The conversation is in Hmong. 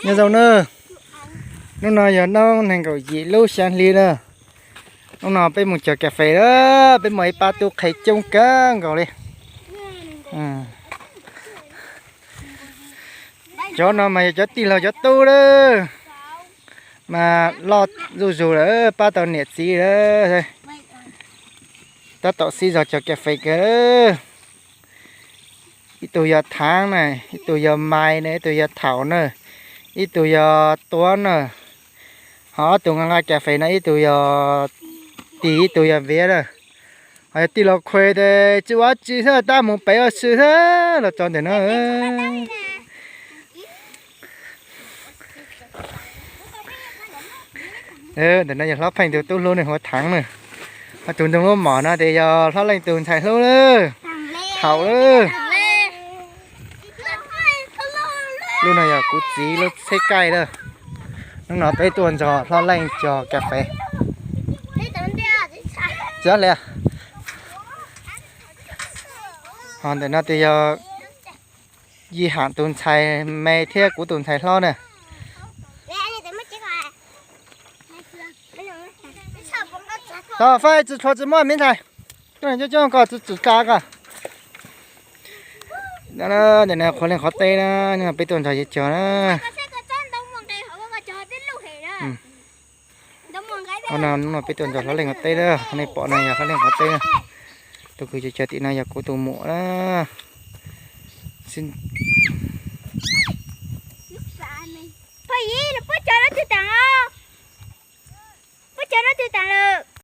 Nyob zoo na, hnub no yog hnub nees nkaum yim lub xya hli na. Hnub no peb mus cog kas fes na, peb muaj ib pab tub qhe coob kawg nkaus li. Cov no mas yog cov tij laug cov tub lawm, mas loj zuj zus lawm, pab tau niam txiv lawm. Tab tom sib zog cog kas fes kawg. Ib tug yog Thaav na, ib tug yog Mais na, ib tug yog Thaum na, ib tug yog Tuab na. Ho ob tug nqa nqa kas fes no ib tug yog Tis, ib tug yog Viav na. Ho yog tij laug Khue tes tsis ua tsi xwb, tab mus pem ua si xwb los txog ntawm no. Ntawm no yog Hlob Pheej tus tub hlub, nws hu ua Thaav na. Ho tus ntoo lub mom no tes yog Hlob Leej tus ntxhais hlub lawm, Thaum lawm. Lub no yog kuv txiv lub tsheb kaij lawm. Hnub no peb tuaj nrog Hlob Leej cog kas fes. Txiv li. Ho ntawm no tes yog Yij Ham tus ntxhais me thiab kuv tus ntxhais hlob na. Tau, faib tsis tshua tsis muaj me ntxhais. Coj coj koj tsis tsis tsa koj. Ntawm no qhuav leej qhov teb na, peb tuaj nrog yawg cog na. Hnub no peb tuaj nrog Hlob Leej qhov teb na, nej pom no yog Hlob Leej qhov teb na. Tus kws cog cog tim no yog kuv tus muam na. Phooj ywg, puab cog rau twg tas? Puab cog rau twg tas lawm?